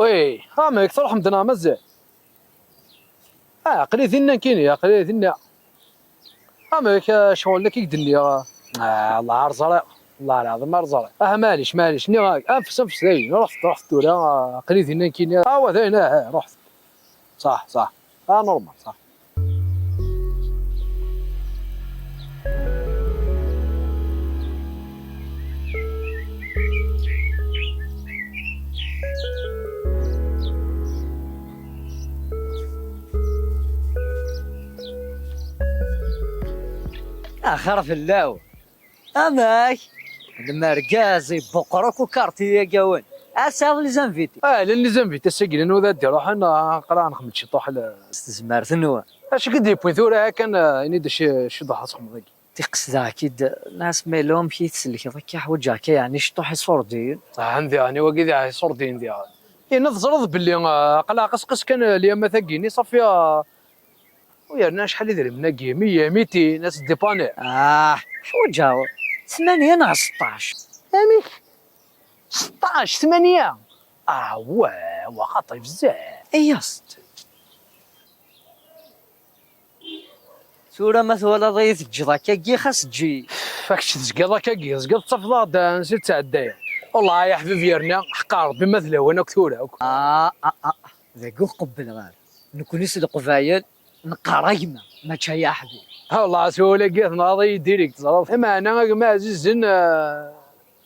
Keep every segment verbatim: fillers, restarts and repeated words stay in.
Wi, amek truḥem-d neɣ mazal? Ah, aql-i dinna nekkini, aql-i dinna. Amek, ah, ccɣel-nni i k-d-nniɣ? Ah, Allah ar ẓriɣ. Allah lɛaḍim ar ẓriɣ. Ah, maɛlic, maɛlic, nniɣ-ak, anfes, anfes dayen, ruḥ, ruḥ tura, ah, aql-i dinna nekkini. Ah, wa dayen, ah, ah, ruḥ. Ṣaḥ, ṣaḥ. Ah, normal, ṣaḥ. Axir fell-aw. Amek? Lmergaz ibuqer akk ukarti-agi-awen. Ad tesɛiḍ les invités. Ah, llan les invités ass-agi, llan wid ad d-iruḥen, ah, aql-aɣ nxeddem ciṭuḥ l- S tezmert-nwen. Acu i k-id-yewwin tura akken, ah, ini-d acu, acu d-ḥasxemeḍ-agi? Tiqesdeɣ-k-id, nnas Melo, amek i yi-tsellkeḍ akka, ḥwaǧeɣ akka, yeɛni, ciṭuḥ iṣurdiyen. Ah, diɣen, i wagi d iṣurdiyen diɣen. Ini teẓriḍ belli, ah, aql-aɣ qesqes kan, ah, lyamat-agi-ni, ṣafi, ah, u yerna acḥal idrimen-agi, miyya, mitin, ad s-dipaniɣ. Ah, ḥwaǧeɣ tmanya neɣ seṭṭac. Amek? Seṭṭac, tmanya? Ah, wa, wa xaṭi bezzaf. Iyyaẓ-d. Tura ma twalaḍ-iyi teǧǧeḍ akkagi, xas eǧǧ-iyi. Kečč tezgiḍ akkagi, tezgiḍ tettafeḍ-aɣ-d ansi d-ttɛeddayeɣ. Wellah ay aḥbib, yerna ḥeqqa Rebbi ma d lawan akk tura akk. Ah, ah, ah, dagi ur qebbleɣ ara. Nekni s Leqbayel neqqar a gma, mačči ay aḥbib. Ah, wellah s wawal-agi tenɣaḍ-iyi direct, teẓriḍ. Meɛna a gma ɛzizen, ah,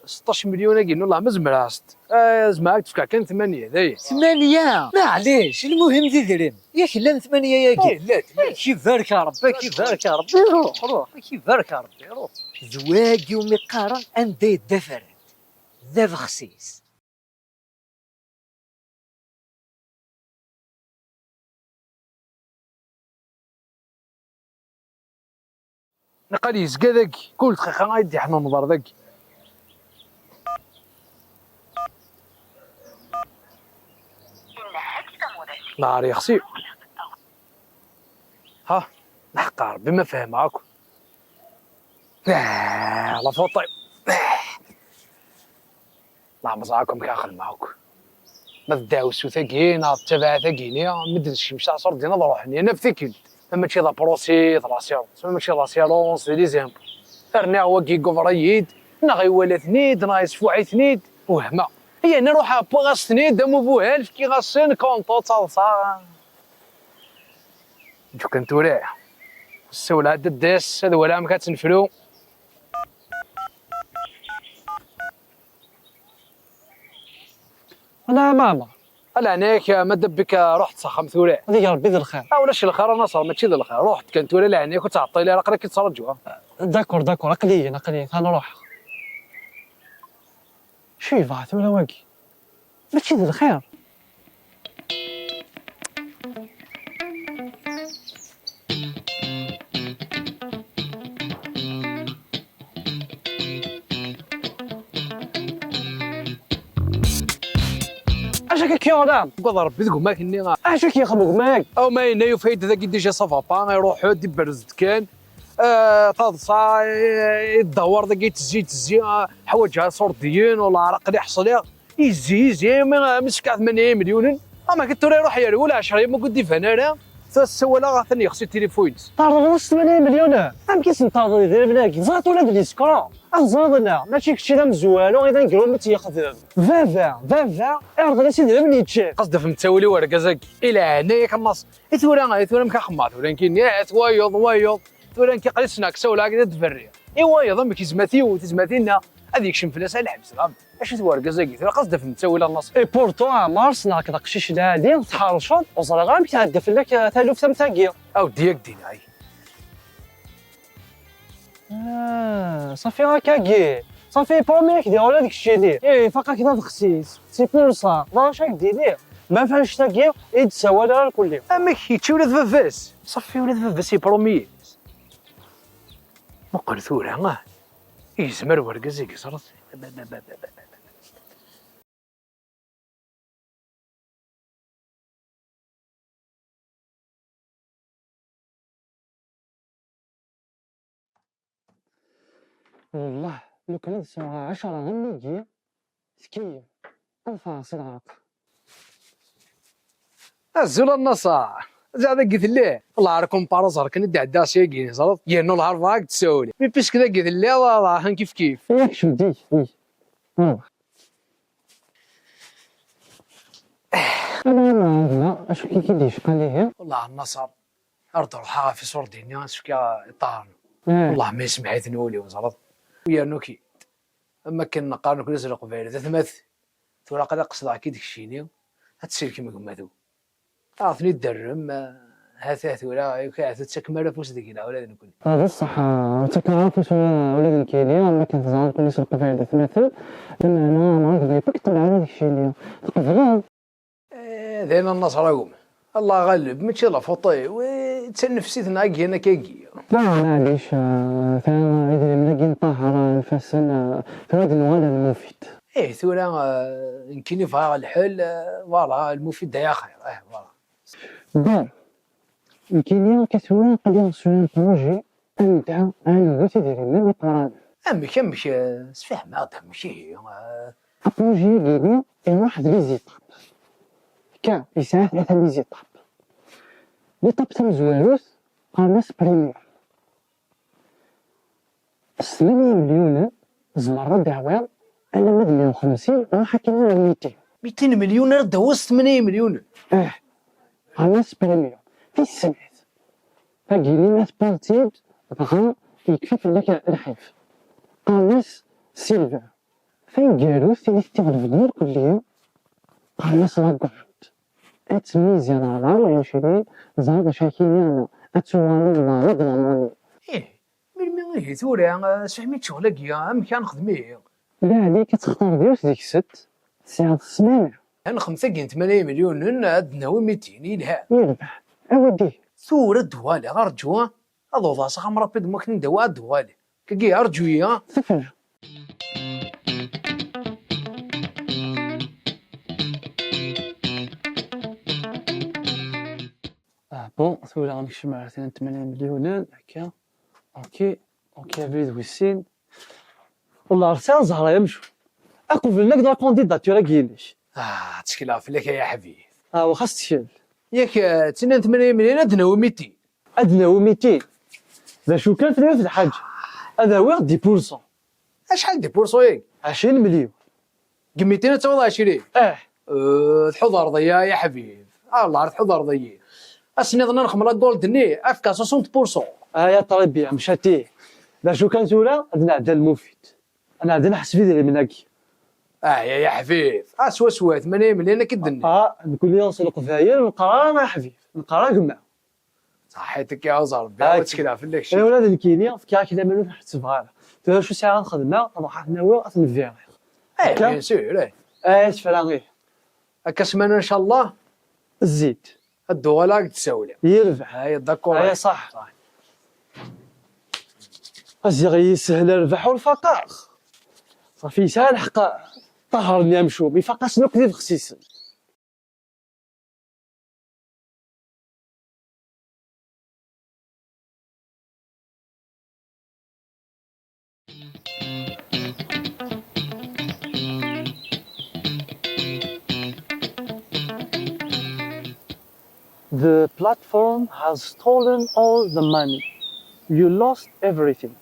seṭṭac melyun-agi, wellah ma zemreɣ-as-t. Ah, zemreɣ ad k-d-fkeɣ kan tmanya, dayen. Tmanya? Maɛlic, lmuhim d idrimen. Yak llan tmanya-agi? Eh, llan, llan. Ad k-ibarek Rebbi, ad k-ibarek Rebbi, ruḥ, ruḥ, ad k-ibarek Rebbi, ruḥ. D wagi umi qqaren anda yedda Ferhat, d abexsis. Naqal yezga dagi, kul dqiqa ay d-iḥen unḍar dagi. Nahar yexsi. Ha, lḥeqq Rebbi ma fehmeɣ akk. Ah, la faute. Ah. Neɛmeẓ akk amek ara xedmeɣ akk. Ma d ddeɛwessu-tagi neɣ d tabaɛt-agi-ni, medden s kemc taɛṣurt din ad ruḥen, yerna f tikkelt. Ma mačči d apṛusi, d l'assurance, ma mačči d l'assurance, d les impôts. Rniɣ wagi iguber-iyi-d, neɣ iwala-ten-id, neɣ yesfuḥ-iten-id, wehmeɣ. Yerna ruḥeɣ wwiɣ-as-ten-id, am ubuhal, fkiɣ-asen konṭu d taḍsa. Ǧukan tura. Ssawleɣ-d d-, ad walaɣ amek ad tt-nefru. Ala a Maɛmer. Ala ɛnaya-k, ma d abik, ruḥ-d s axxam tura. Ad ig Rebbi d lxir. Ah, ulac lxir a Naṣer, mačči d lxir. Ruḥ-d kan tura, ala ɛnaya-k, ur ttɛeṭṭil ara, aql-ak-id-ttṛaǧuɣ. D'accord, d'accord, aql-iyi, aql-iyi, ta nruḥ. Acu yebɣa tura wagi? Mačči d lxir. Acu akka k-yuɣen? Ugad Rebbi deg umak-nni. Acu k-yexdem gma-agi? Aw ma yenna yufa-yi-d dagi déjà ça va pas, iruḥ-d, iberrez-d kan. Ah, taḍsa, i, i ddawar dagi, tezzi, tezzi, ah, ḥwaǧeɣ iṣurdiyen, wala ɛraq li ḥṣliɣ. Izzi, izzi, mi, mi s-fkeɣ tmanya imelyunen. Ama ked tura iruḥ yerwel ɛecra, ma ur d-iban ara. Tura ssawaleɣ, atan yexsi tilifun-ines. Terḍel-as tmanya imelyunen? Amek i sen-terḍel idrimen-agi? Ẓrat ula d l'escroc. Ad teẓreḍ neɣ mačči kečč i d amezwaru, i d anegrum i tt-yexdem. Baba, baba, ireḍel-as idrimen yečča. Qasdef ttawil i urgaz-agi. I leɛnaya-k a Naṣer. I tura, i tura amek axemmeɣ tura nekkini? Eh, wayeḍ, wayeḍ. Tura nekk aql-i ssneɣ-k ssawleɣ-ak-d ad d-berriɣ. I wayeḍ amek yezma-t yiwet, yezma-t inna, ad yekcem fell-as ar lḥebs, ɣam. Acu-t wergaz-agi? Tura qasdef ttawil a Naṣer. Et pourtant, Ɛmer, ssneɣ-k d aqcic lɛali, tḥerceḍ, ur ẓriɣ ara amek tɛedda fell-ak, eh, taluft am tagi. A weddi, ad k-d-iniɣ, ay. Ah, safi akkagi. Safi, promis ak-d-iɣur ad keččini. Eh, ifaq-ak d abexsis. C'est pour ça. D acu ak d-ini? Ma f annect-agi, i d-ssawal ara lkulli. Amek, yečča ula d baba-s? Safi, ula d baba-s ipromi-as. Muqel tura, ah. Yezmer wergaz-agi, ẓret. Wellah, lukan ad sɛuɣ ɛecṛa am wigi, tkeyyem, ad ffɣeɣ si lɛerq. Azul a Nnaṣer! Ziɣ dagi telliḍ! Wellah ar kumpara ẓer kan i d-ɛeddaɣ syagi, teẓriḍ? Yernu lḥerba ad k-d-tsawel. Mi puisque dagi telliḍ, wellah kan kif kif. Yak cemdi, yak. Hmm. Ala, ala, ala, acu i k-id-yecqan ihi? Wellah a Nnaṣer, ar d-ruḥeɣ ɣef iṣurdiyen-nni ad s-fkeɣ iṭṭaren. Eh. Wellah ma yesmeḥ-iten wul-iw, teẓriḍ? Yernu-k-id. Am akken neqqar nekkni s leqbayel d atmaten. Tura aql-i qesdeɣ-k-id keččini, ad tselkem gma-twen. Ad ten-id-terrem, eh, ha-t-a tura, ahat ur tettakem ara afus deg-neɣ ula d nekkni. Ah, d ṣṣeḥ, ah, ur ttakeɣ ara afus ula, ula d nekkini, am akken teẓram nekkni s leqbayel d atmaten, lameɛna Ɛmer d baba-k ṭṭebɛen ula d keččini. Tqebleḍ? Eh, d ayen a Nnaṣer a gma. Allah ɣaleb, mačči d la faute-iw, eh, d tanefsit neɣ agian akkagi. Ah, maɛlic, ah, ta idrimen-agi n Ṭaher, ah, ifassen, ah, tura ad nuɣal ar Lmufid. Eh, tura, ah, nekkini bɣiɣ lḥel, ah, voilà, Lmufid ay axir, eh, voilà. Bon, nekkini akka tura aql-i sur un projet anda ara newwet idrimen iqranen. Amek, amek, eh, sfehmeɣ-d amek ihi, eh? Approjet-agi-ni iruḥ d les étapes. Kan, yesɛa tlata les étapes. L'étape tamezwarut, qqaren-as premium. S tmanya imelyunen, tzemreḍ ad d-tawiḍ alamma d meyya u xemsin, ruḥ akken ar mitin. Mitin melyun ara d-tawiḍ s tmanya imelyunen? Eh, qqaren-as premium. Tis snat. Tagi-nni ma tewwiḍ-tt-id, dɣa yekfa fell-ak lḥif. Qqaren-as silver. Taneggarut, tin i t-iɣelben irkelli, qqaren-as la gold. Ad temmizineḍ ɣer ɛecrin, ẓer d acu ara k-iniɣ, ad tuɣaleḍ d la monnaie. Ih, melmi ihi tura, eh, sefhem-iyi-d ccɣel-agi, amek ara nexdem ihi? Laɛlik ad textareḍ yiwet deg-sent, tesɛiḍ ssmana. Ad nexdem tagi n tmanya imelyunen, ad d-nawi mitin, yelha. Yerbeḥ, awi-d ihi. Tura ad d-uɣaleɣ, rǧu, ad awḍeɣ s axxam rapidement akken ad d-awiɣ ad d-uɣaleɣ. Kagi, rǧu-yi, ha? Sefhem. Ah, bon, tura nekcem ar tin n tmanya imelyunen, akka. Ok, ok, abrid wis sin. Wellah, ar sɛiɣ zzher ay amcum. Aqbel nekk d la candidature-agi-inek. Ah, ttekleɣ fell-ak ay aḥbib. Ah, wa xas ttkel. Yak, eh, d tin n tmanya imelyunen ad d-nawi mitin. Ad d-nawi mitin. D acu kan, tella yiwet lḥaǧa. Ad awiɣ dix pour cent. Acḥal dix pour cent-agi? Ɛecrin melyun. Deg mitin ad tawiḍ ɛecrin? Eh. Eh, tḥudreḍ-iyi ay aḥbib. Ah, Allah, tḥudreḍ-iyi. Ass-nniḍen ad nexdem la gold-nni, efk-as soixante pour cent. Ah, ya ṭribi, mcati. D acu kan tura, ad nɛeddi ar Lmufid. Ad nɛeddi ad neḥseb idrimen-agi. Ah, ya, ya ḥbib. Ah, swaswa, tmanya imelyunen ad k-id-nni. Ah, nekkni s leqbayel neqqar a aḥbib, neqqar a gma. Ṣaḥit akka, aẓ Rebbi, ad ttekleɣ fell-ak. Eh, ula d nekkini, fkiɣ-ak laman ur ten-ḥettbeɣ ara. Tura acu sɛiɣ ad xedmeɣ, ad ruḥeɣ ad ten-awiɣ, ad ten-bbiɛeɣ. Eh, bien sûr, eh. Eh, tefra, ih. Akka ssmana, ncallah. Zid. Ad d-uɣaleɣ ad k-d-sawleɣ. Yerbeḥ. Ay, d'accord. Ay, ṣaḥ. A ziɣ yeshel rrbeḥ ur faqeɣ. Ṣafi, yesɛa lḥeqq Ṭaher-nni amcum, ifaq-asen akk d ibexsisen. The platform has stolen all the money. You lost everything.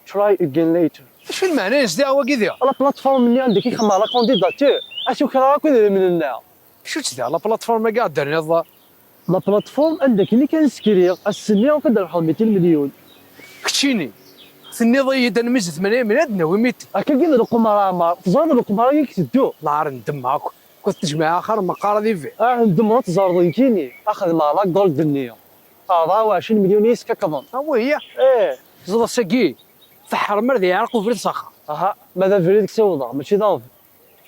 Try again later. Acu lmeɛna-ines diɣ wagi diɣ? La plateforme-nni anda i xedmeɣ la candidature, ad tukreɣ akk idrimen-nneɣ. Acu-tt diɣ la plateforme-agi ad d-terniḍ? La plateforme anda akken i kan skriɣ, ass-nni akk ad d-ruḥeḍ mitin melyun. Keččini, tenniḍ-iyi-d ad nmiz tmanya melyun ad d-nawi mitin. Akkagi d leqmar a Ɛmer, teẓriḍ leqmar-agi i iteddu? Lɛar n ddemma akk, kut tejmaɛ axir meqqar ad ibi. Ah, n ddemma ad teẓreḍ nekkini, ad xedmeɣ la gold-nni. Ṛebɛa u ɛecrin melyun i yi-skakḍen. A wi? Eh. Teẓriḍ ass-agi, teḥrem ar d yeɛreq ubrid s axxam. Aha, ma d abrid i k-ssiwḍeɣ, mačči d aɣbel.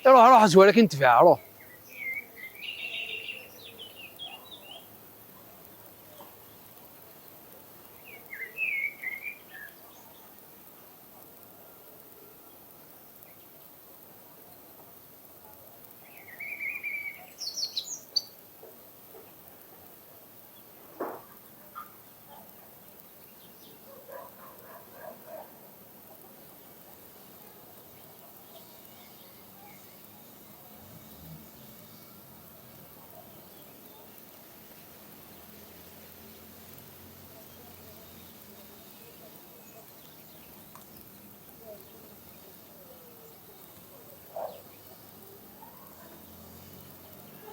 Iruḥ, ruḥ, zwar akin tbiɛ, ruḥ.